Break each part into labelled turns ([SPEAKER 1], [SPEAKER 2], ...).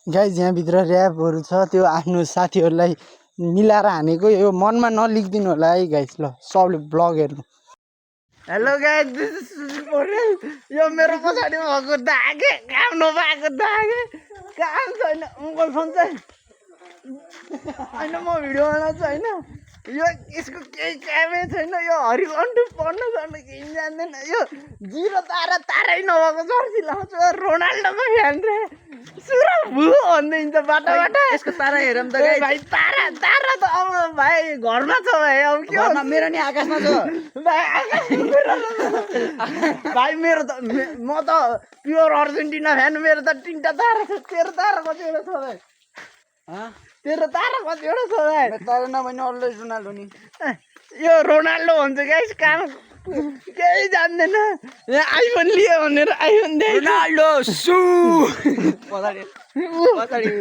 [SPEAKER 1] Guys यहाँभित्र ऱ्यापहरू छ त्यो आफ्नो साथीहरूलाई मिलाएर हानेको यो मनमा नलिखिदिनु होला है गाइज ल सबले ब्लग हेर्नु hello guys this is Sujit Paudel यो मेरो पछाडि भएको दागे काम नपाएको दागे काम छैन मोबाइल फोन चाहिँ होइन म भिडियो बनाउँछु होइन यो यसको केही कामै छैन यो हरिकन्ठु पढ्न सक्न केही जान्दैन यो जिरो तारा तारै नभएको जर्सी लाउँछ रोनाल्डोको फ्यान रे सुरा भु भन्दै हिँड्छ बाटा बाटा
[SPEAKER 2] यसको तारा हेरौँ त
[SPEAKER 1] भाइ तारा तारा त अब भाइ घरमा छ भाइ अब के
[SPEAKER 2] घरमा मेरो नि आकाशमा छ
[SPEAKER 1] भाइ मेरो त म त प्योर अर्जेन्टिना फ्यान मेरो त 3टा तारा छ तेरो तारा कतिवटा छ भाइ तेरो तारा कतिवटा छ भाइ
[SPEAKER 2] तारा नभने अलवेज रोनाल्डो नि
[SPEAKER 1] यो रोनाल्डो भन्छ गाइस काम केही जान्दैन आइफोन लियो भनेर आइफोन दे
[SPEAKER 2] रोनाल्डो सु पछाडि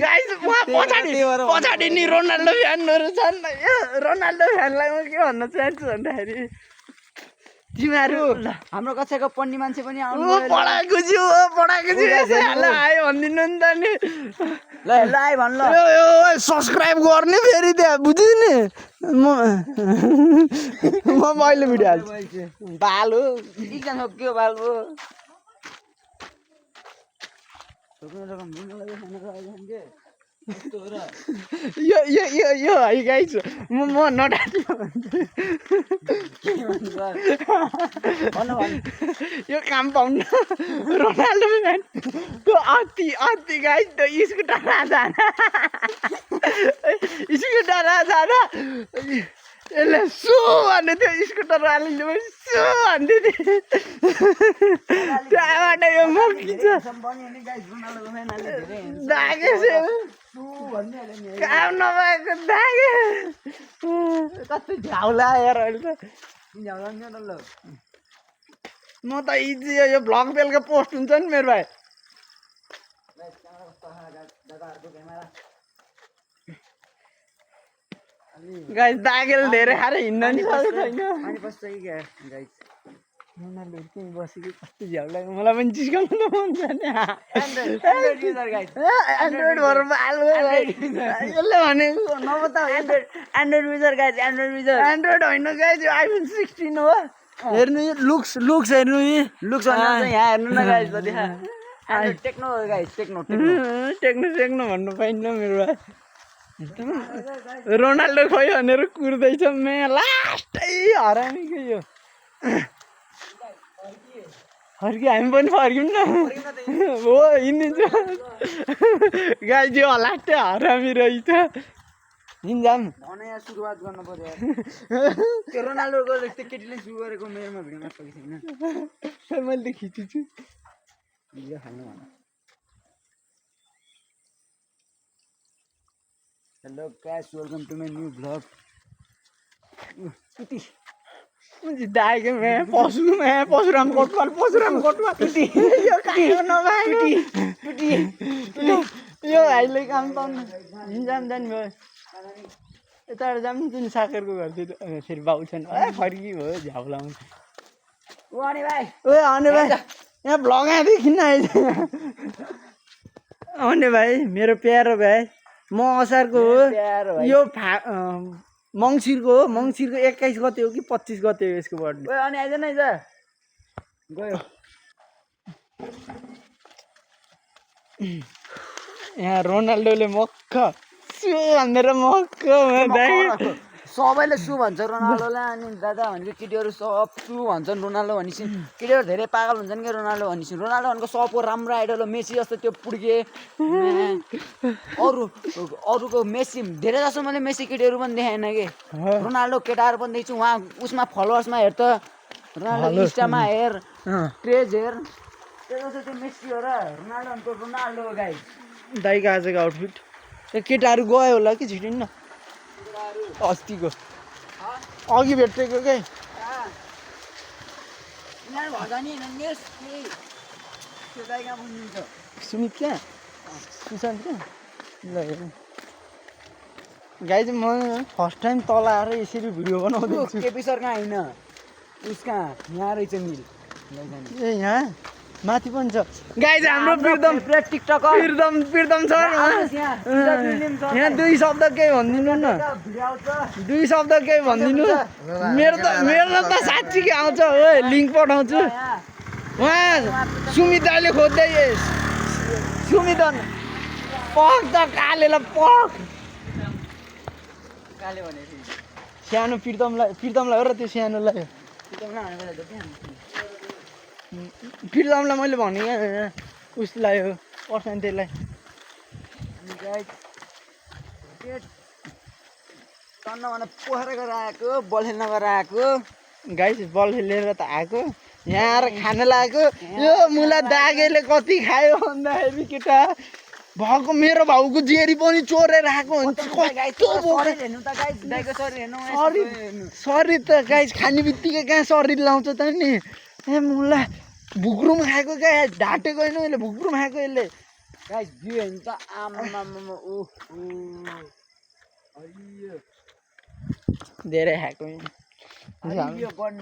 [SPEAKER 1] गाइस पछाडि नि रोनाल्डो फ्यानहरू छन् यो रोनाल्डो फ्यानलाई म के भन्न चाहन्छु भन्दाखेरि तिमीहरू
[SPEAKER 2] हाम्रो कक्षाको पढ्ने मान्छे पनि आउनु
[SPEAKER 1] पढाएको छु आयो भनिदिनु नि त नि
[SPEAKER 2] ल आइ भन् ल
[SPEAKER 1] यो सब्सक्राइब गर्ने फेरि त्यहाँ बुझ्यो नि म अहिले भिडियो हाल्छु बाल हो
[SPEAKER 2] इक्जाम सक्यो बाल हो
[SPEAKER 1] यो यो यो यो है गाइस म नडाट्नु यो काम पाउनु रोनाल्डो फ्यान त्यो अति गाइस त्यो स्कुटर जाँदा यसले सो भन्ने थियो स्कुटरवालीले पनि सो भन्दै थियो त्यहाँबाट यो मकिन्छ दागे काम नभएको दागे कति झ्याउला हेर अहिले त म त इजी यो भ्लग बेलुका पोस्ट हुन्छ नि मेरो भाइ गाइस दागेले धेरै खाएर हिँड्न नि सक्दैन रोनाल्डोहरू त्यहीँ बसेको कस्तो झ्याउ लाग्यो मलाई पनि जिस्काउनु त मन छ नि एन्ड्रोइड भएर यसले भनेको नबता
[SPEAKER 2] एन्ड्रोइड युजर गाइज
[SPEAKER 1] एन्ड्रोइड होइन गाइज यो आइफोन 16 हो हेर्नु यो लुक्स हेर्नु
[SPEAKER 2] लुक्स यहाँ हेर्नु न गाइज टेक्नो गाइज
[SPEAKER 1] टेक्नो भन्नु पाइन्न मेरो भाइ रोनाल्डो खोइ भनेर कुर्दैछ मे लास्टै हरामीको यो फर्की हामी पनि फर्क्यौँ न हो हिँडिदिन्छ गाई यो लास्टै हरामी रहेछ हिँड्जाम
[SPEAKER 2] सुरुवात गर्नु पर्यो त्यो रोनाल्डोको त्यो केटीले सुरु गरेको मेरोमा भिडियोमा छैन
[SPEAKER 1] मैले त खिचेछु
[SPEAKER 2] hello guys welcome to my new vlog
[SPEAKER 1] दाइको परशुराम कोटवाल यो कायो नभए यो भाइले काम पाउनु हिँड्जाम जानु भयो यताबाट जाऊँ जुन साकेरको घरतिर फेरि बाउ छैन फर्की भयो झ्याउ लाउँछ आउने भाइ यहाँ भ्लग यहाँदेखि आइज आउने भाइ मेरो प्यारो भाइ म असारको हो यो मङ्सिरको हो मङ्सिरको 21 गते हो कि 25 गते हो यसको बर्थडे
[SPEAKER 2] अनि आइज न गयो
[SPEAKER 1] यहाँ रोनाल्डोले मक्ख सु भनेर मक्ख
[SPEAKER 2] सबैले सु भन्छ रोनाल्डोलाई अनि दादा भनेको केटीहरू सब सु भन्छन् रोनाल्डो भनेपछि केटीहरू धेरै पागल हुन्छन् कि रोनाल्डो भनेपछि रोनाल्डो भनेको सबको राम्रो आइडल हो मेसी जस्तो त्यो पुड्के अरूको मेसी धेरै जस्तो मैले मेसी केटीहरू पनि देखाएन कि रोनाल्डो केटाहरू पनि देख्छु उहाँ उसमा फलोवर्समा हेर त रोनाल्डो इन्स्टामा हेर क्रेज हेर त्यो जस्तो त्यो मेसी हो र रोनाल्डो भनेको रोनाल्डो गाई
[SPEAKER 1] दाइको आजको आउटफिट त्यो केटाहरू गयो होला कि छिटिन्न अस्तिको अघि भेटेको क्या सुमित क्या सुशान्त क्या ल गाई चाहिँ म फर्स्ट टाइम तल आएर यसरी भिडियो बनाउँदैछु
[SPEAKER 2] केपी सर कहाँ होइन उस कहाँ यहाँ रहेछ मिल
[SPEAKER 1] ए यहाँ माथि पनि छ गाइज हाम्रो Pritam
[SPEAKER 2] favourite TikToker
[SPEAKER 1] Pritam sir यहाँ दुई शब्द केही भनिदिनु न दुई शब्द केही भनिदिनु मेरो त साँच्चीकै आउँछ हो लिङ्क पठाउँछु उहाँ सुमित अहिले खोज्दै सुमित पक त कालेला पक सानो प्रितमलाई हो र त्यो सानोलाई प्रितमलाई मैले भने उसलाई हो पर्सेन्टेजलाई
[SPEAKER 2] टन्न भने पोखरा गरेर आएको बल खेल्न गरेर आएको
[SPEAKER 1] गाइस बल खेलेर त आएको यहाँ आएर खान लागेको यो मुला दागेले कति खायो भन्दाखेरि केटा भएको मेरो भाउको जेरी पनि चोरेर आएको हुन्छ शरीर त गाइस खाने बित्तिकै कहाँ शरीर लाउँछ त नि ए मुला भुक्रुम खाएको क्या ढाँटेको होइन यसले भुक्रुम खाएको यसले
[SPEAKER 2] गाइस भ्यू हेर्नु त आमामा
[SPEAKER 1] धेरै खाएको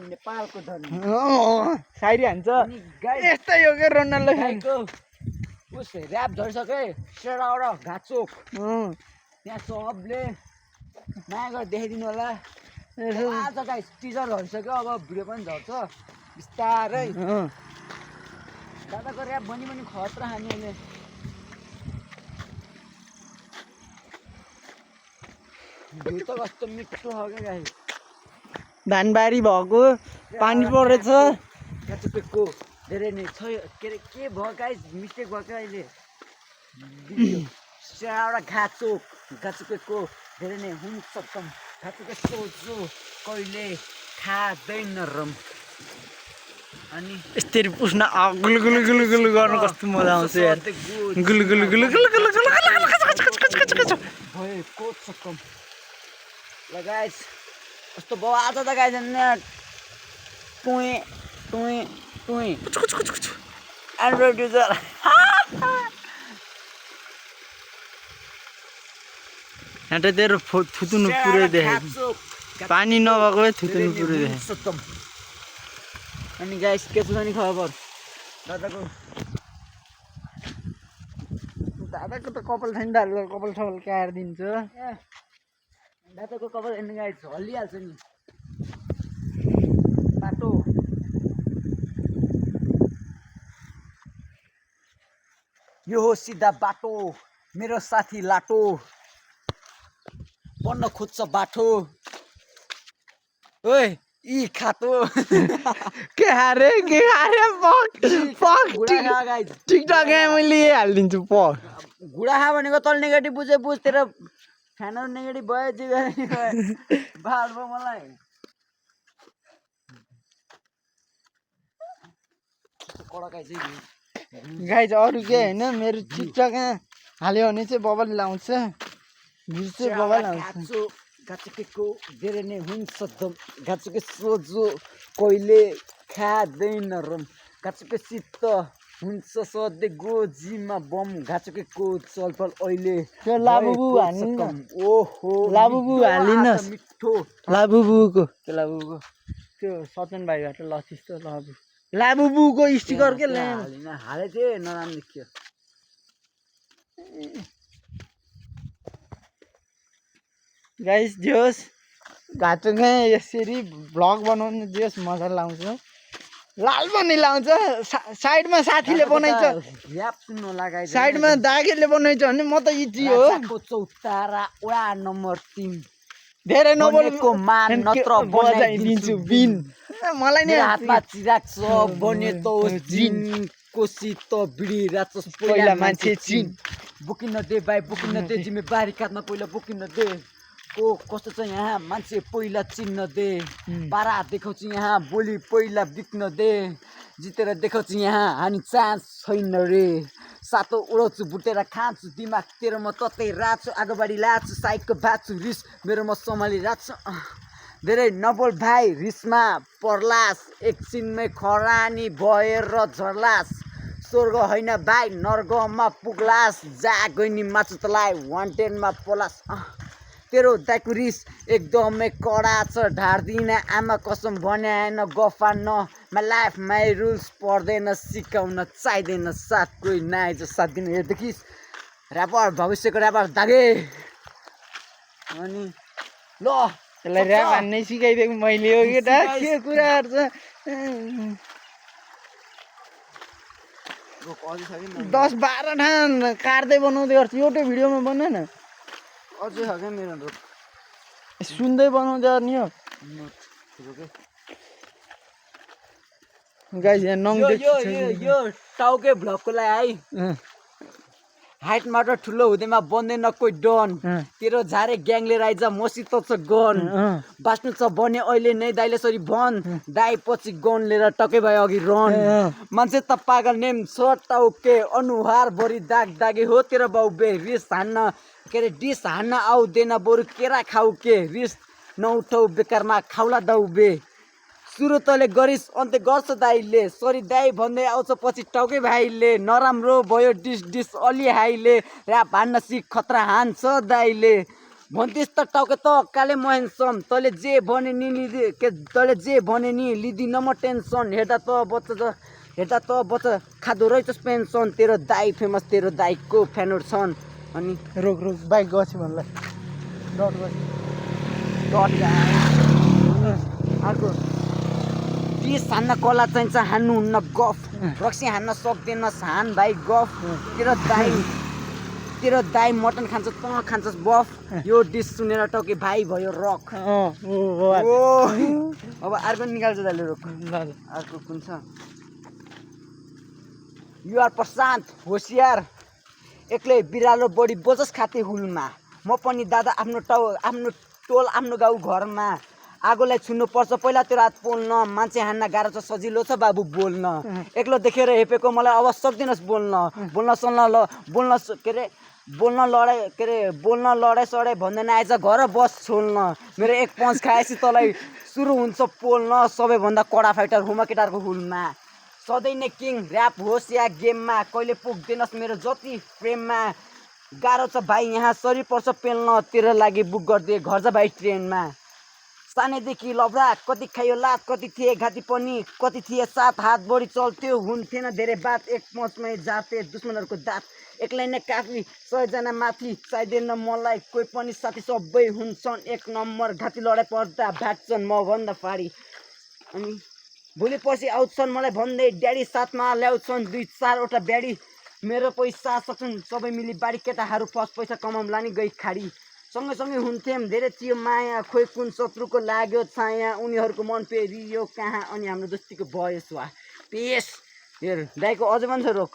[SPEAKER 2] नेपालको धनी
[SPEAKER 1] साइरी हान्छ यस्तै हो क्या रोनाल्डो
[SPEAKER 2] खाएको उस ऱ्याप झरिसके सेराउरा घाचोक त्यहाँ सबले माया गरेर देखाइदिनु होला आज गाइस टिजर झरिसक्यो अब भिडियो पनि झर्छ बिस्तारै दादाको ऱ्याप भनी खतरा हामीले भ्यू त कस्तो मिठो छ क्या गाइस
[SPEAKER 1] धानबारी भएको पानी परेछ
[SPEAKER 2] घाचोकको धेरै नै छ के भयो गाइस मिस्टेक भयो क्या अहिले सेराउरा घाचोकको धेरै नै हुन्छ सक्छौँ घाचोको सोच्छु कहिले खाँदैन रम अनि
[SPEAKER 1] यस्तरी पुस्न गुलु गुलु गुलु गुलु गर्नु कस्तो मजा आउँछ यार गुलु गुलु गुलु गुलु गुलु गुलु
[SPEAKER 2] भयो कोच सक्छौँ ल गाइस कस्तो भयो आज त गाइस टुई एन्ड प्रोड्युसर
[SPEAKER 1] यहाँ त तेरो थुतुनु पुरै देखायो पानी नभएको थुतुनु पुरै देखायो
[SPEAKER 2] अनि गाइस के छ नि खबर
[SPEAKER 1] दादाको त कपाल छैन दादाको कपाल सपाल काएर दिन्छ
[SPEAKER 2] दादाको कपाल हेर्नु गाइस हल्लिहाल्छ नि बाटो यो हो सिधा बाटो मेरो साथी लाटो बन्न खोज्छ बाटो ओए ई खातो
[SPEAKER 1] के हारे पक टिकटक मैले हालिदिन्छु पक
[SPEAKER 2] घुडा खा भनेको तल नेगेटिभ बुझे बुझ तेरो फ्यानहरू नेगेटिभ भयो जे बाल भयो मलाई
[SPEAKER 1] गाइज अरू के होइन मेरो टिकटक हाल्यो भने चाहिँ बबल लाउँछ भ्युज चाहिँ बबल आउँछ
[SPEAKER 2] घाचुकेको धेरै नै हुन्छ दम घाचुके सोझो कहिले खाँदैन रम घाचुके सित हुन्छ सधैँ गोजीमा बम घाचुकेको चलफल अहिले
[SPEAKER 1] त्यो लाबुबु हाल्नु
[SPEAKER 2] ओहो
[SPEAKER 1] लाबुबु हालिदिनुहोस्
[SPEAKER 2] मिठो
[SPEAKER 1] लाबुबुको त्यो सचन भाइबाट लसिस्तो लाबुबुको स्टिकर के
[SPEAKER 2] हाले चाहिँ नराम्रो देखियो
[SPEAKER 1] गाइस जोस् घाचुकै यसरी भ्लग बनाउनु जोस् मजा लाउँछ लाल पनि लाउँछ साइडमा साथीले बनाइन्छ साइडमा दागेले बनाइन्छ भने म त इजी हो
[SPEAKER 2] चौतारा वडा नम्बर 3
[SPEAKER 1] धेरै नबोलेको
[SPEAKER 2] मान नत्र
[SPEAKER 1] बजाइदिन्छु बिन मलाई नि
[SPEAKER 2] हातमा चिराग छ बने त जिन कोसी त बिडी राचस
[SPEAKER 1] पहिला मान्छे चिन
[SPEAKER 2] बुकिन दे भाइ बुकिन दे जिम्मेवारी काँधमा पहिला बुकिन दे को कस्तो छ यहाँ मान्छे पहिला चिन्न दे पारा देखाउँछु यहाँ बोली पहिला बिक्न दे जितेर देखाउँछु यहाँ हानि चान्स छैन रे सातो उडाउँछु भुटेर खान्छु दिमाग तेरो म ततै राख्छु आगोबाडी लाछु साइडको भाछु रिस मेरो म सम्हाली राख्छु धेरै नबोल भाइ रिसमा पर्लास एकछिनमै खरानी भएर झर्लास स्वर्ग होइन भाइ नर्गमा पुग्लास जा गइनी माछु तलाई 110 मा पोलास तेरो दाइको रिस एकदमै कडा छ ढाड्दिन आमा कसम भने आएन गफा न माई लाइफ माई रुल्स पर्दैन सिकाउन चाहिँदैन साथ कोही नआएछ साथ दिन हेर्देखि ऱ्यापर भविष्यको ऱ्यापर दागे अनि ल
[SPEAKER 1] त्यसलाई ऱ्याप हान्नै सिकाइदिएको मैले हो केटा के कुराहरू छ 10-12 ठान काट्दै बनाउँदै गर्छ एउटै भिडियोमा बना न
[SPEAKER 2] अझै छ क्या मेरो
[SPEAKER 1] सुन्दै बनाउँदै अनि हो गाइस यहाँ नङ
[SPEAKER 2] यो टाउके भ्लगको लागि है हाइट मात्र ठुलो हुँदैमा बन्दैन कोही डन तेरो झारे ग्याङ लिएर आइज मसित छ गन बाँच्नु छ भने अहिले नै दाइले सरी भन दाइ पछि गन लिएर टकै भयो अघि रन मान्छे त पागल नेम छ टाउके अनुहार भरि दाग दागे हो तेरो बाउबे रिस हान्न के अरे डिस हान्न आउँदैन बरु केरा खाउ के रिस नउठाउ बेकारमा खाउला दाउबे सुरु तैँले गरिस् अन्त्य गर्छ दाइले सरी दाइ भन्दै आउँछ पछि टाउकै भाइले नराम्रो भयो डिस अलि हाइले ऱ्याप हान्न सिक खतरा हान्छ दाइले भन्थिस् त टाउके त काले महेन्सम तैँले जे भने नि लिदिनँ म टेन्सन हेर्दा त बच्चा खाँदो रहेछस् पेन्सन तेरो दाइ फेमस तेरो दाइको फ्यानहरू छन् अनि
[SPEAKER 1] रोक बाइक गछ भन्ला
[SPEAKER 2] डट अर्को डिस हान्न कला चाहिन्छ हान्नु हुन्न गफ रक्सी हान्न सक्दैन हान भाइ गफ तेरो दाइ मटन खान्छ त खान्छस् बफ यो डिस सुनेर टके भाइ भयो रक अब अर्को निकाल्छ दाइले रोक अर्को कुन छ युआर प्रशान्त होसियार एक्लै बिरालो बढी बोजस खाते हुलमा म पनि दादा आफ्नो टोल आफ्नो गाउँ घरमा आगोलाई छुन्नु पर्छ पहिला त्यो रात पोल्न मान्छे हान्न गाह्रो छ सजिलो छ बाबु बोल्न एक्लो देखेर हेपेको मलाई अब सक्दिनस् बोल्न लडाइ सडाइ भन्दैन आएछ घर बस छोल्न मेरो एक पञ्च खाएपछि तँलाई सुरु हुन्छ पोल्न सबैभन्दा कडा फाइटर हुमा केटाहरूको हुलमा सधैँ नै किङ ऱ्याप होस् या गेममा कहिले पुग्दैनस् मेरो जति प्रेममा गाह्रो छ भाइ यहाँ शरीर पर्छ पेल्न तेरो लागि बुक गरिदिए घर जा भाइ ट्रेनमा सानैदेखि लब्रा कति खायो लात कति थिए घाँटी पनि कति थिए 7 हात बढी चल्थ्यो हुन्थेन धेरै बात एक पञ्चमै जाते दुश्मनहरूको दाँत एक्लै नै काफी 100 जना माथि चाहिँदैन मलाई कोही पनि साथी सबै हुन्छन् एक नम्बर घाँटी लडाइ पर्दा भाग्छन् म भन्दा फाडी अनि भोलि पर्सि आउँछन् मलाई भन्दै ड्याडी साथमा ल्याउँछन् 2-4 वटा ब्याडी मेरो पैसा सक्छन् सबै मिली बाडी केटाहरू फर्स्ट पैसा कमाउन लाने गई खाडी सँगै हुन्थ्यौँ धेरै थियो माया खोइ कुन शत्रुको लाग्यो छाया उनीहरूको मन पेरियो कहाँ अनि हाम्रो दोस्तीको भयो स्वा पेस हेर दाइको अझै पनि छ रोक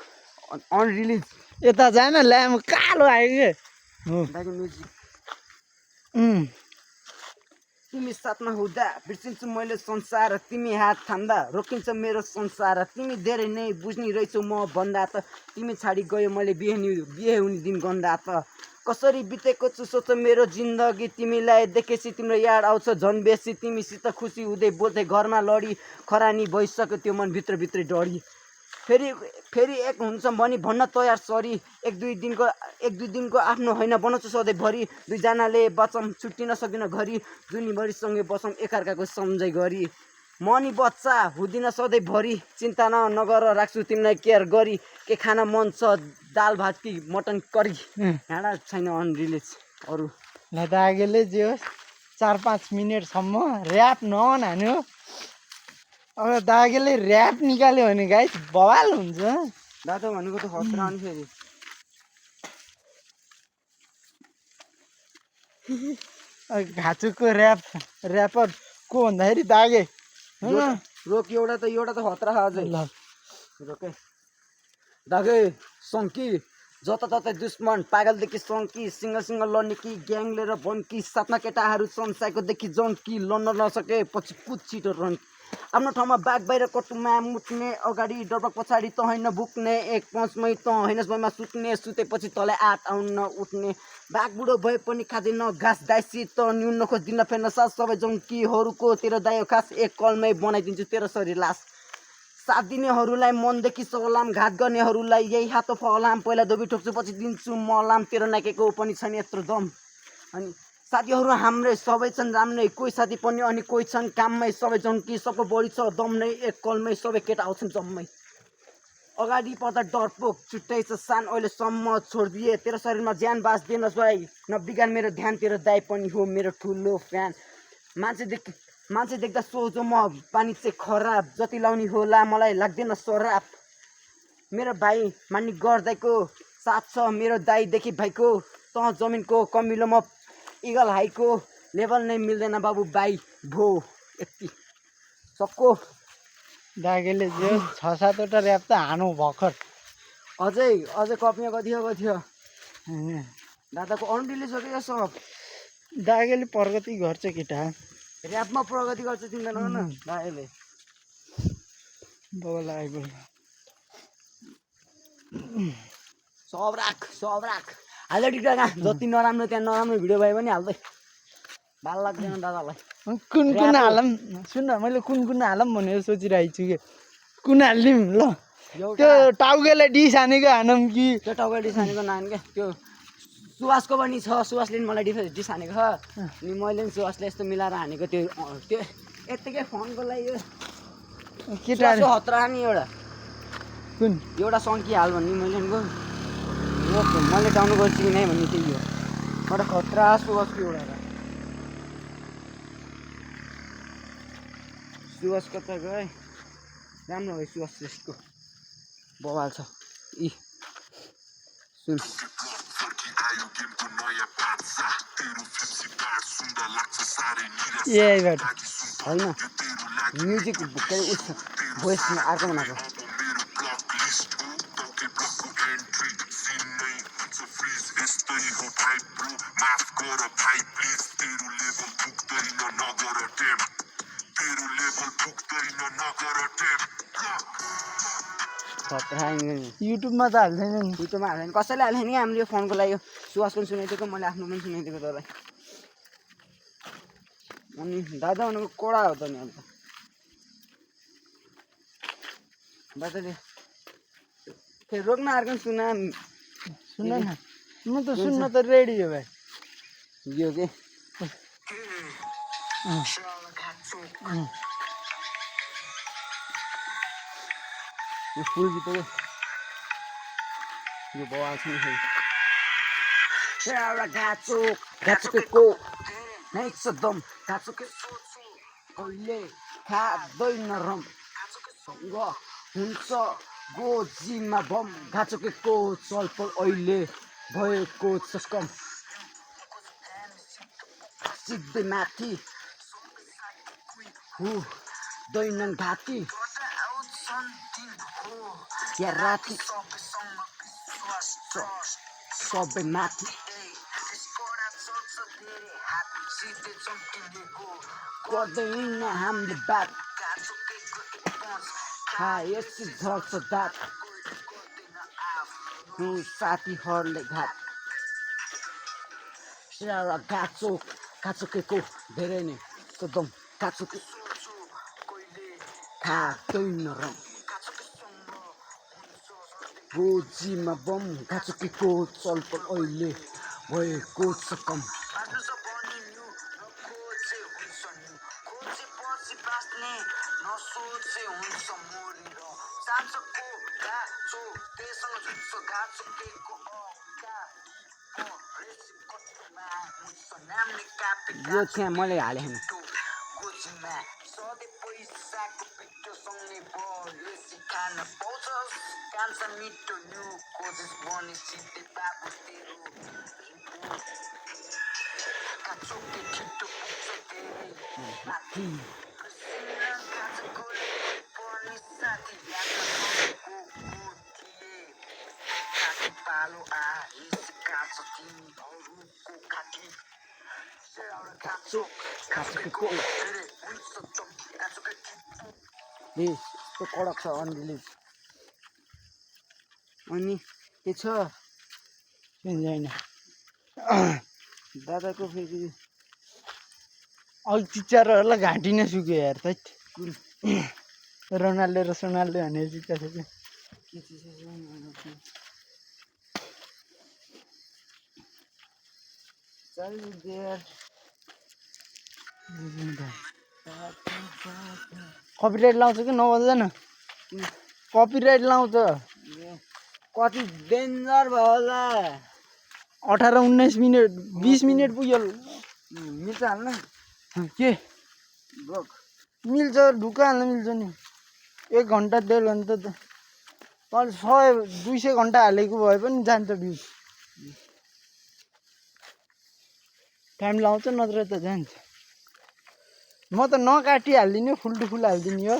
[SPEAKER 2] अनरिलिज
[SPEAKER 1] यता जान ल्याम कालो आयो के
[SPEAKER 2] दाइको म्युजिक तिमी साथमा हुँदा बिर्सिन्छु मैले संसार तिमी हात थाम्दा रोकिन्छ मेरो संसार तिमी धेरै नै बुझ्ने रहेछौ म भन्दा त तिमी छाडी गयो मैले बिहे हुने दिन गन्दा त कसरी बितेको छु सोच मेरो जिन्दगी तिमीलाई देखेपछि तिम्रो याद आउँछ झन् बेसी तिमीसित खुसी हुँदै बोल्दै घरमा लडी खरानी भइसक्यो त्यो मन भित्रभित्रै डढी फेरि एक हुन्छ भनी भन्न तयार सरी एक दुई दिनको आफ्नो होइन बनाउँछु सधैँभरि दुईजनाले बचौँ छुट्टिन सक्दिन घरि जुनीभरिसँगै बसौँ एकअर्काको सम्झै गरी म नि बच्चा हुँदिन सधैँभरि चिन्ता नगर राख्छु तिमीलाई केयर गरी के खान मन छ दाल भात कि मटन करी हाँडा छैन अनरिलिज अरू
[SPEAKER 1] ल दागेले जे होस् 4-5 मिनटसम्म ऱ्याप नहान्यो अब दागेले ऱ्याप निकाल्यो भने गाइस बवाल हुन्छ
[SPEAKER 2] दादा भनेको त खतरा नि फेरि
[SPEAKER 1] घाचुको ऱ्यापर को भन्दाखेरि दागे
[SPEAKER 2] रोक एउटा त खतरा अझै ल रोके दागे सङ्की जताततै दुश्मन पागलदेखि सङ्की सिङ्गल लड्ने कि ग्याङ लिएर भन्की साथमा केटाहरू संसारकोदेखि जङ्की लड्न नसके पछि कुद छिटो रन आफ्नो ठाउँमा बाघ बाहिर कटुमा मुट्ने अगाडि डरबाग पछाडि त होइन बुक्ने एक पञ्चमै त होइनस् भएमा सुतेपछि तँलाई आँट आउन उठ्ने बाघ बुढो भए पनि खाँदैन घाँस दाइसी त न्युन खोज्दिन फेर्न सास सबै जङ्कीहरूको तेरो दायो खास एक कलमै बनाइदिन्छु तेरो शरीर लास साथ दिनेहरूलाई मनदेखि सलाम घात गर्नेहरूलाई यही हात फलाम पहिला दोबी ठोक्छु पछि दिन्छु मलाम तेरो नाकेको पनि छैन यत्रो दम अनि साथीहरू हाम्रै सबै छन् राम्रै, कोही साथी पनि अनि कोही छन् काममै, सबै जङ्की सबको बढी छ दम नै, एक कलमै सबै केटा आउँछन् जम्मै। अगाडि पर्दा डरपोक छुट्टै छ सान, अहिलेसम्म छोडिदिए तेरो शरीरमा ज्यान बाँच्दैन भाइ, नबिगार मेरो ध्यान, तेरो दाइ पनि हो मेरो ठुलो फ्यान। मान्छे देख्दा सोझो म पानी चाहिँ खराब, जति लाउने होला मलाई लाग्दैन सराप। मेरो भाइ मान्ने गर्दैको साथ छ मेरो दाइदेखि भाइको, तँ जमिनको कमिलो म इगल हाईको, लेभल नै मिल्दैन बाबु भाइ भो। यति सक्को
[SPEAKER 1] दागेले जो 6-7 वटा ऱ्याप त हानु भर्खर।
[SPEAKER 2] अझै कपीमा कति थियो
[SPEAKER 1] हैन
[SPEAKER 2] दादाको अनरिलिज हो कि यो सब।
[SPEAKER 1] दागेले प्रगति गर्छ केटा।
[SPEAKER 2] ऱ्यापमा प्रगति गर्छ तिमीलाई न दादाले।
[SPEAKER 1] बोला आइबोल
[SPEAKER 2] सब राख हाल्दै टिकटकमा, जति नराम्रो त्यहाँ नराम्रो भिडियो भयो भने हाल्दै, बाल लाग्दैन दादालाई।
[SPEAKER 1] कुन हालम सुन, मैले कुन हालम भनेर सोचिरहेको छु कि कुन हालिदिउँ ल। त्यो टाउकेलाई डिस हानेको हानौँ कि
[SPEAKER 2] त्यो टाउको डिस हानेको नान क्या, त्यो सुवासको पनि छ, सुवासले पनि मलाई डिस हानेको छ, अनि मैले पनि सुवासले यस्तो मिलाएर हानेको। त्यो यत्तिकै फोनको लागि केटाको खतरा नि एउटा सङ्की हाल भन्ने मैले मैले डाउन गर्छु कि नै भन्ने त्यही हो, एउटा खतरा सुवासको एउटा सुवास कता गयो राम्रो भयो, सुवास श्रेष्ठको बवाल छ। सुन होइन म्युजिक भोइस अर्को बनाएको।
[SPEAKER 1] युट्युबमा त हाल्दैन,
[SPEAKER 2] युट्युबमा हाल्दैन, कसैले हाल्दैन कि हामीले यो फोनको लागि। सुवासको पनि सुनाइदिएको, मैले आफ्नो पनि सुनाइदिएको तँलाई। अनि दादा भनेको कडा हो त नि अन्त दादाले फेरि रोक्न अर्को सुन
[SPEAKER 1] न, म त सुन्न त रेडी हो भाइ।
[SPEAKER 2] यो के यो फुल गीत हो यो बवाल छ नि फेरि। एउटा घाँचोको नै छ दम, घाँचोको कहिले खाँदैन रम, हुन्छ गोजीमा बम, घाँचोको चलपल अहिले भएको छ कम, सिधै माथि दैनन् घाँटी या राति सबै माथि गर्दैन हामीले बात, खाएपछि झर्छ दात, साथीहरूले घात। घाँचोको धेरै नै एकदम घाँचोको खाँदैन रम, गोजीमा बम, घाँचोको चलपल अहिले भएको छ कम, यो चाहिँ मैले हालेँ होइन। यस्तो कडक छ अनरिलिज। अनि के छ दादाको फेरि
[SPEAKER 1] अघि टिचरहरूलाई घाँटी नै सुक्यो यार त। रोनाल्डो र सोनाल्डो भनेर चिच्चा सुक्यो।
[SPEAKER 2] चल
[SPEAKER 1] कपिराइट लाउँछ कि नबजादैन कपिराइट लाउँछ
[SPEAKER 2] कति डेन्जर भयो होला
[SPEAKER 1] 18-19 मिनट 20 मिनट पुग्यो
[SPEAKER 2] मिल्छ हाल्न
[SPEAKER 1] के
[SPEAKER 2] ब्रोक
[SPEAKER 1] मिल्छ ढुक्क हाल्न मिल्छ नि 1 घन्टा 1.5 घन्टा त 100-200 घन्टा हालेको भए पनि जान्छ भ्यू टाइम लाउँछ नत्र त जान्छ म त नकाटी हाल्दिनँ फुल टु फुल हाल्दिनँ हो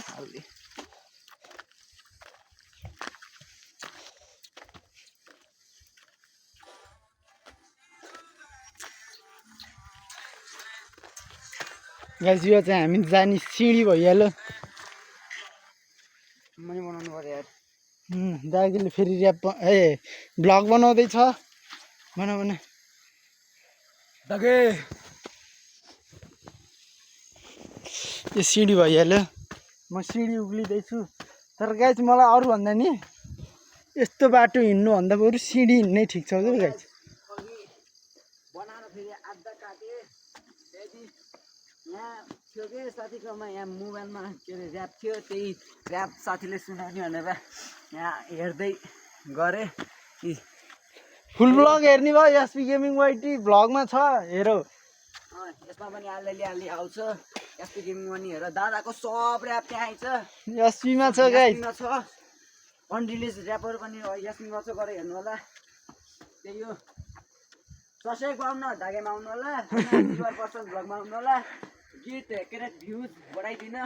[SPEAKER 1] गाइस यो चाहिँ हामी जाने सिँढी भइहाल्यो
[SPEAKER 2] मैले बनाउनु पर्यो यार
[SPEAKER 1] दाजुले फेरि ऱ्याप भ्लग बनाउँदैछ बना
[SPEAKER 2] दगे
[SPEAKER 1] यो सिँढी भइहाल्यो म सिँढी उक्लिँदैछु तर गाइस मलाई अरूभन्दा नि यस्तो बाटो हिँड्नुभन्दा बरु सिँढी हिँड्नै ठिक छ क्या गाइस
[SPEAKER 2] बनाएर फेरि आधा काटेँ त्यहाँदेखि यहाँ थियो कि साथीकोमा यहाँ मोबाइलमा के अरे ऱ्याप थियो त्यही ऱ्याप साथीले सुनाउने भनेर यहाँ हेर्दै गरेँ
[SPEAKER 1] फुल ब्लग हेर्ने भयो एसपी गेमिङ वाइटी भ्लगमा छ हेरौ
[SPEAKER 2] यसमा पनि अलि आउँछ एसपी गेमिङ पनि हेर दादाको सब ऱ्याप त्यहाँ आइछ
[SPEAKER 1] एसपीमा छ गाइस
[SPEAKER 2] छ अनरिलिज ऱ्यापहरू पनि यसमा छ गरेर हेर्नु होला त्यही हो ससेक आउनु धागेमा आउनु होला पर्सन भ्लगमा आउनु होला गीत के अरे भ्युज बढाइदिन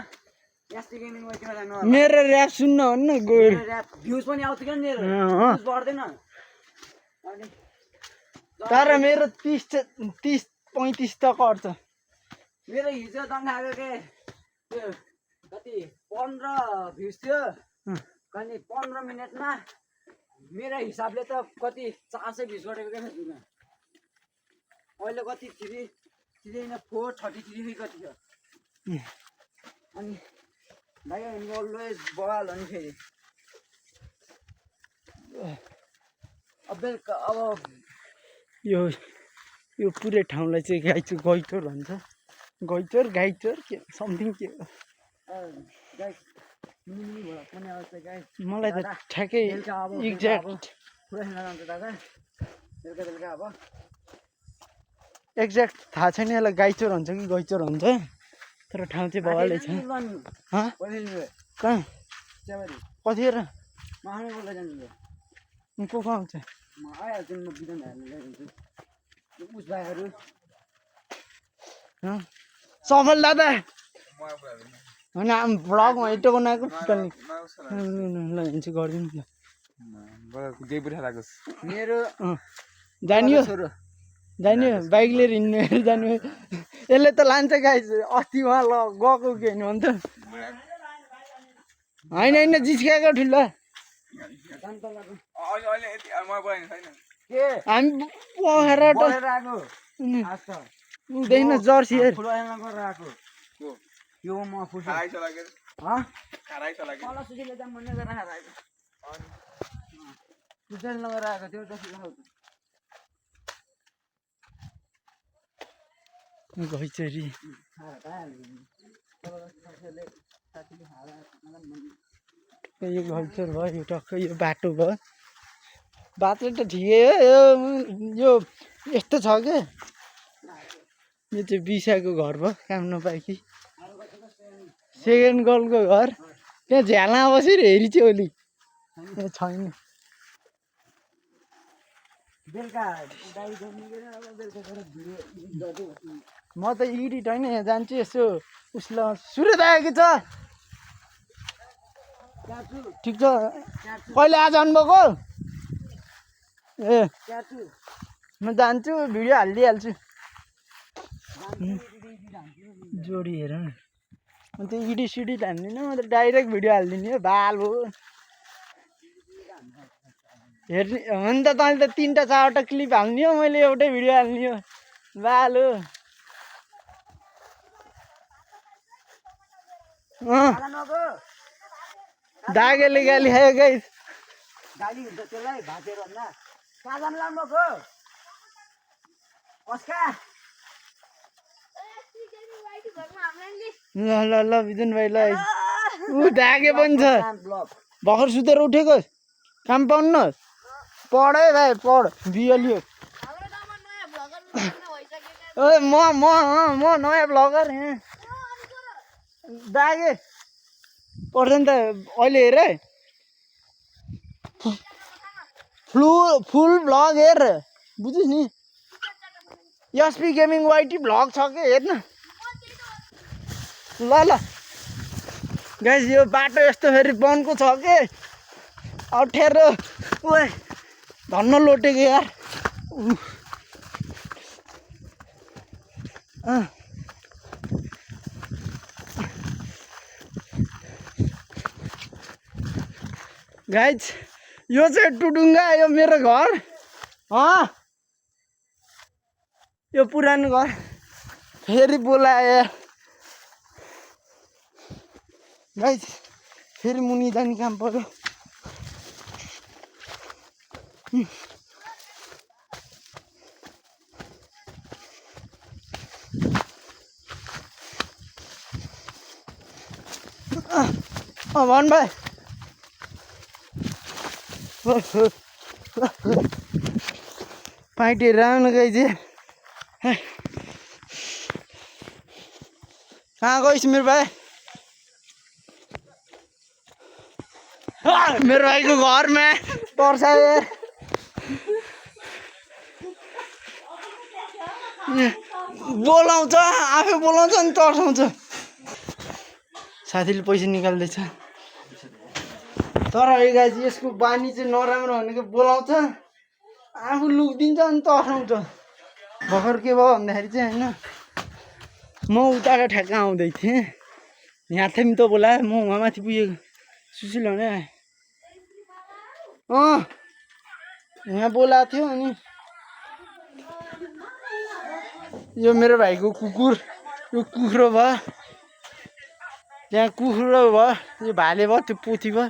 [SPEAKER 2] एसपी गेमिङ वाइटीमा जानु होला
[SPEAKER 1] मेरो ऱ्याप सुन्न भन्नु गएर
[SPEAKER 2] ऱ्याप भ्युज पनि आउँछ क्या मेरो भ्युज बढ्दैन अनि
[SPEAKER 1] तर मेरो 30-35 त कर्छ
[SPEAKER 2] मेरो हिजो दङ्गा आएको के त्यो कति 15 भ्युज थियो अनि 15 मिनटमा मेरो हिसाबले त कति 400 भ्युज गरेको क्या फेसबुकमा अहिले कति 433 कति छ अनि भाइ अलवेज बवाल हो नि फेरि अब
[SPEAKER 1] यो पुरै ठाउँलाई चाहिँ गैचोर भन्छ गाइचोर के समथिङ के मलाई त ठ्याक्कै एक्ज्याक्ट थाहा छैन यसलाई गाइचोर हुन्छ कि गैचोर हुन्छ तर ठाउँ चाहिँ बवालै छ कहाँ कतिखेर को आउँछ सफल दादा होइन भ्लगमा हिटो बनाएको हिँड्छु गरिदिनु
[SPEAKER 2] मेरो
[SPEAKER 1] जानियो बाइक लिएर हिँड्नु जानु यसले त लान्छ गाइस अस्ति उहाँ गएको के होइन भने त होइन जिस्काएको ठुलो हामी पखेर हुँदैन जर्सी गैचरी यो गैचर भयो यो टक्कै यो बाटो भयो बाटो त ठिकै हो यो यस्तो छ के यो चाहिँ बिसाको घर भयो काम नपाए कि सेकेन्ड गर्लको घर त्यहाँ झ्यालमा बसेर हेरी चाहिँ ओली छैन म त इडिट होइन यहाँ जान्छु यसो उसलाई सुरत आएको छ ठिक छ कहिले आज आउनुभएको ए म जान्छु भिडियो हालिदिइहाल्छु जोडी हेर म त इडिट हान्दिनँ म त डाइरेक्ट भिडियो हालिदिने हो बाल हो हेर्ने हो नि त तैँले त 3-4वटा क्लिप हाल्ने हो मैले एउटै भिडियो हाल्ने हो बाल हो दागेले गाली खायो गाइस
[SPEAKER 2] गाली हुन्छ त्यसलाई भातेर भन्दा कहाँ जानु लाग्नुभएको कसका
[SPEAKER 1] ल ल ल बिजन भाइ ल ऊ ढाके पनि छ भर्खर सुतेर उठेको काम पाउन्न पढ है भाइ पढ बिएलियो ओए म नयाँ भ्लगर दागे पढ्छ नि त अहिले हेर है फुल भ्लग हेर बुझिस् नि एसपी गेमिङ वाइटी भ्लग छ कि हेर्न ल ल गाइस यो बाटो यस्तो फेरि बनको छ के अप्ठ्यारो ओए धन्न लोटेको यार गाइस यो चाहिँ टुडुङ्गा यो मेरो घर यो पुरानो घर फेरि बोलाए गाइस फेरि मुनि जाने काम पर्यो भन भाइ पाइटीहरू आउनु गइज कहाँ गइस् मेरो भाइ मेरो भाइको घरमा पर्छ बोलाउँछ आफै बोलाउँछ अनि तर्साउँछ साथीले पैसा निकाल्दैछ तर गाइस यसको बानी चाहिँ नराम्रो भनेको बोलाउँछ आफू लुकिदिन्छ अनि तर्साउँछ भर्खर के भयो भन्दाखेरि चाहिँ होइन म उताबाट ठ्याक्क आउँदै थिएँ यहाँ थिएँ त बोला म वहाँ माथि पुगेको सुशील भने यहाँ बोलाएको थियो अनि यो मेरो भाइको कुकुर यो कुखुरो भयो त्यहाँ कुखुरो भयो यो भाले भयो त्यो पोथी भयो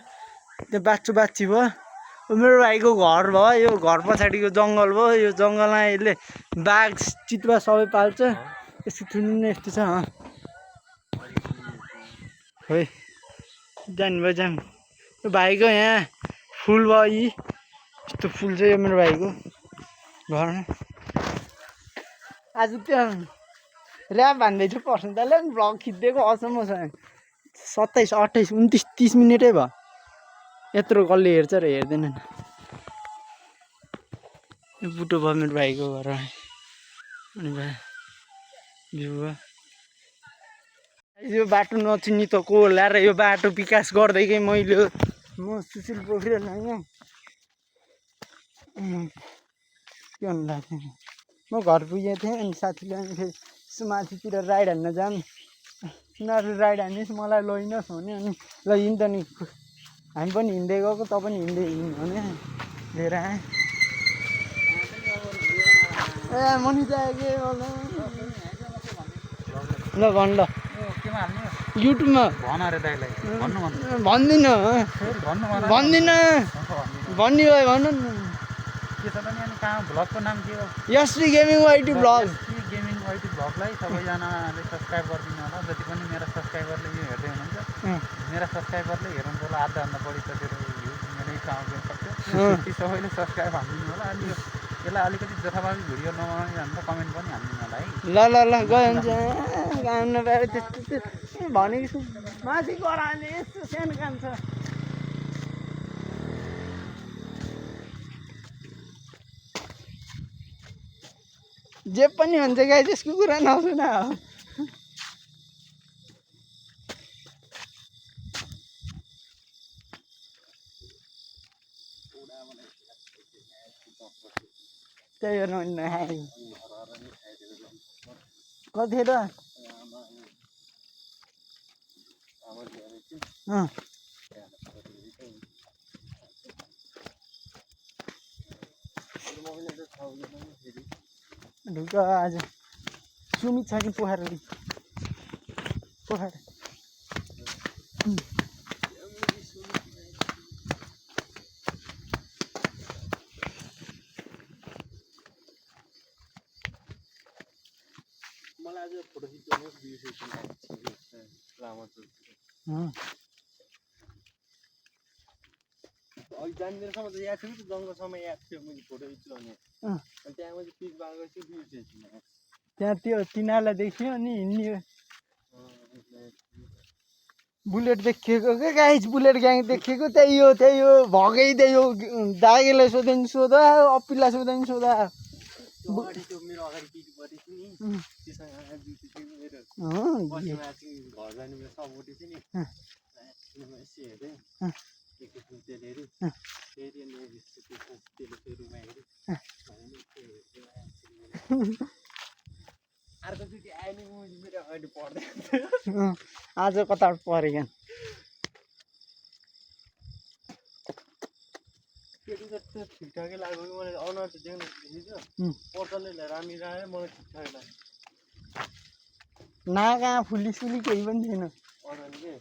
[SPEAKER 1] त्यो बाच्छी भयो मेरो भाइको घर भयो यो घर पछाडिको जङ्गल भयो यो जङ्गलमा यसले बाघ चितुवा सबै पाल्छ यस्तो थुन्ने यस्तो छ है जानुभयो जानु यो भाइको यहाँ फुल भयो यी यस्तो फुल चाहिँ यो मेरो भाइको घरमा आज त्यो ऱ्याप हान्दैछु पर्सेन्टले पनि भ्लग खिचिदिएको असम्म छ 27, 28, 29, 30 मिनटै भयो यत्रो कसले हेर्छ र हेर्दैनन् यो बुटो भयो मेरो भाइको घर अनि भाइ भ्यू भयो यो बाटो नचिन्ने त को होला र यो बाटो विकास गर्दैकै मैले म सुशील पोखरेल होइन के भन्नु लाग्थ्यो म घर पुगेको थिएँ अनि साथीले अनि फेरि यसो माथितिर राइड हान्न जाऊँ उनीहरू राइड हान्नुहोस् मलाई लैनस् भने अनि ल हिँड्दा नि हामी पनि हिँड्दै गएको त पनि हिँड्दै हिँड्नु भने लिएर आएँ ए मनी चाहियो के ल भन् ल युट्युबमा भन्दिनँ भन्ने भयो भन न
[SPEAKER 3] भ्लगको नाम के हो
[SPEAKER 1] एसपी गेमिङ वाइटी भ्लग
[SPEAKER 3] गेमिङ वाइटी भ्लगलाई सबैजनाले सब्सक्राइब गरिदिनु होला जति पनि मेरा सब्सक्राइबरले यो हेर्दै हुनुहुन्छ मेरा सब्सक्राइबरले हेर्नु होला आधाभन्दा बढी त तेरो भ्युज मेरै कहाँ आउन सक्छ ती सबैले सब्सक्राइब हानिदिनु होला अनि यसलाई अलिकति जथाभावी भिडियो नबनाउने भनेर कमेन्ट पनि हानिदिनु होला है
[SPEAKER 1] ल गयो हुन्छ काम नपाएर त्यस्तो भनेको छु माथि गराले यस्तो सानो काम छ जे पनि हुन्छ गाई त्यसको कुरा नसुना हो त्यही हो नखायो कति र ढुक्क आज सुमित छ नि पोखरा
[SPEAKER 3] मलाई आज फोटो खिच्नु बिर्सेछु लामो अघि जान्दिनसम्म त याद थियो नि जङ्गलसम्म याद थियो मैले फोटो खिच्नु भने अनि त्यहाँ मैले पिच भएको चाहिँ बिर्सेछु
[SPEAKER 1] त्यहाँ त्यो तिनीहरूलाई देख्यो अनि हिँड्ने बुलेट देखेको क्या गाइस बुलेट ग्याङ देखेको त्यही हो भगै त्यही हो दागेलाई सोध्यो नि सोध अप्पिललाई सोध्यो नि सोध
[SPEAKER 3] अगाडि त्यो मेरो अगाडि पिचपट्टि थियो नि त्योसँग मेरो घर जाने मेरो सपोर्टी थियो नि यसो हेरेँ एकैछिन त्यसले हेऱ्यो फेरि त्यसले रुममा हेऱ्यो अर्कोचोटि आयो नि मेरो अगाडि पढ्दै
[SPEAKER 1] आज कता परेको
[SPEAKER 3] केटी त त्यो ठिकठाकै लाग्यो कि मलाई अनुहार त देख्नु देखिन्छ पर्सनले राम्री लाग्यो मलाई ठिकठाकै लाग्यो
[SPEAKER 1] नागा फुली सुली केही पनि थिएन
[SPEAKER 3] अनुहार के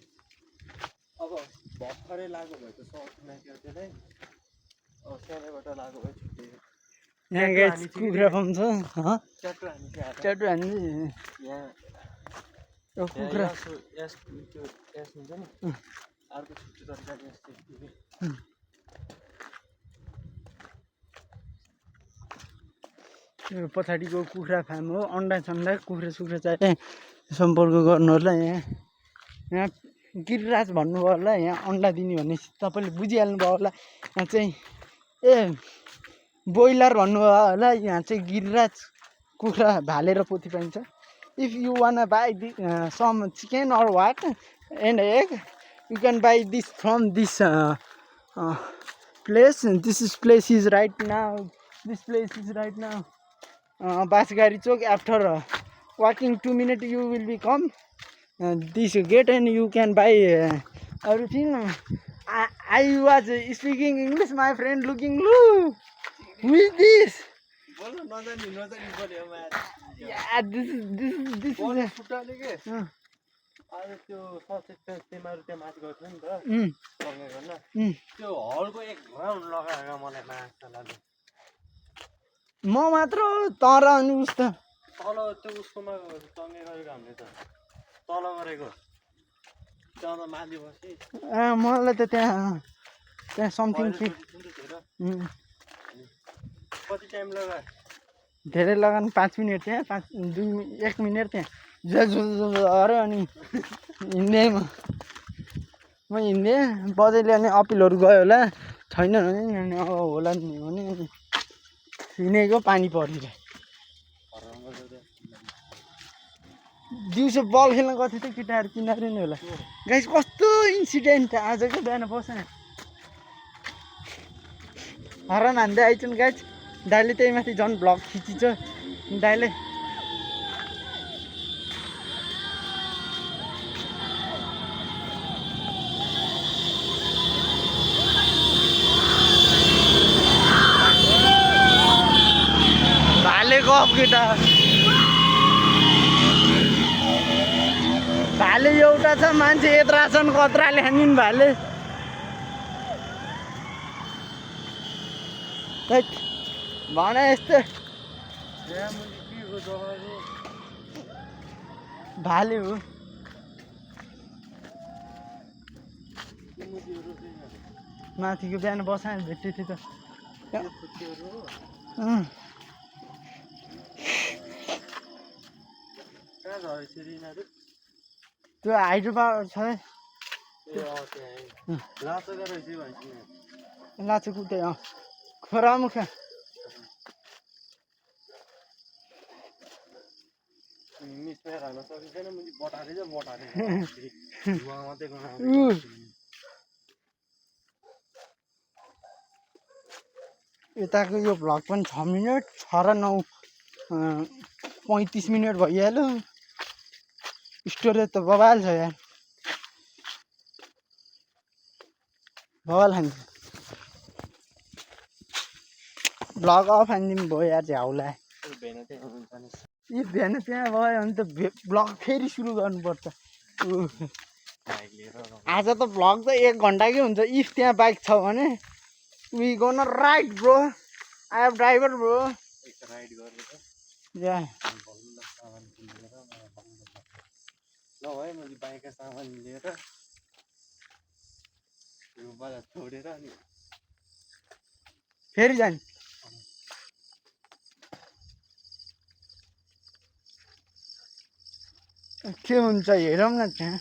[SPEAKER 3] अब भर्खरै लाग्यो भए त सक्दैन थियो त्यसलाई अब सानैबाट लाग्यो भए छुट्टै
[SPEAKER 1] यहाँ गाइस कुखुरा पाउँछ
[SPEAKER 3] च्याटो हानी चाहिँ
[SPEAKER 1] च्याटो हान्ने
[SPEAKER 3] यहाँ
[SPEAKER 1] यो कुखुरा
[SPEAKER 3] यस त्यो यस हुन्छ नि अर्को छुट्टी तरकारी यस्तै
[SPEAKER 1] यो पछाडिको कुखुरा फार्म हो अन्डा सन्डा कुखुरा सुखुरा चाहिए सम्पर्क गर्नु होला यहाँ गिरिराज भन्नुभयो होला यहाँ अन्डा दिने भन्ने तपाईँले बुझिहाल्नुभयो होला यहाँ चाहिँ ए ब्रोइलर भन्नुभयो होला यहाँ चाहिँ गिरिराज कुखुरा भालेर पोथी पाइन्छ if you want buy some chicken or what and egg you can buy this from this place this place is right now this place is right now Basgari Chowk. After walking 2 minutes, you will become this gate and you can buy everything. I was speaking English, my friend looking, look, who is this? Yeah, this is
[SPEAKER 3] आज त्यो सचेत तिमीहरू त्यहाँ माथि गएको थियो नि त सँगै गर्न त्यो हलको एक राउन्ड लगाएर मलाई माछा लाग्यो
[SPEAKER 1] म मात्र तर अनि उस्तो
[SPEAKER 3] तल त्यो उसकोमा सँगै गरेको हामीले त तल गरेको त्यहाँ त माथि बसेँ
[SPEAKER 1] मलाई त त्यहाँ समथिङ
[SPEAKER 3] कति टाइम लगायो
[SPEAKER 1] धेरै लगान 5 मिनट त्यहाँ 1 मिनट त्यहाँ अरे अनि हिँड्दै म हिँड्दै बजेले अनि अपिलहरू गयो होला छैन भने अब होला नि भने हिँडेको पानी परिरहेको दिउँसो बल खेल्न गएको थियो त केटाहरू किनारे नि होला गाइस कस्तो इन्सिडेन्ट आजको बिहान बसेन हरान हान्दै आइछन् गाइस दाइले त्यही माथि झन् भ्लग खिचिन्छ दाइले भालेको अफ केटा भाले एउटा छ मान्छे यत्रा छन् कत्राले हानिन् भाले भने यस्तो भाले हो माथिको बिहान बसायो भेट्दै थियो त त्यो हाइड्रो पावर छ लाचो कुटे खोरा मुखा यताको यो भ्लग पनि 6 मिनट 6 र 9 35 मिनट भइहाल्यो स्टोरेज त बवाल छ यार बवाल हान्छ भ्लग अफ हानिदिनु भयो यार झ्याउला यी भेन त्यहाँ भयो भने त भ्लग फेरि सुरु गर्नुपर्छ आज त भ्लग त 1 घन्टाकै हुन्छ इफ त्यहाँ बाइक छ भने we gone ride bro I have driver bro या
[SPEAKER 4] ल है मैले बाइकका सामान लिएर यो बजार छोडेर अनि
[SPEAKER 1] फेरि जाने के हुन्छ हेरौँ न त्यहाँ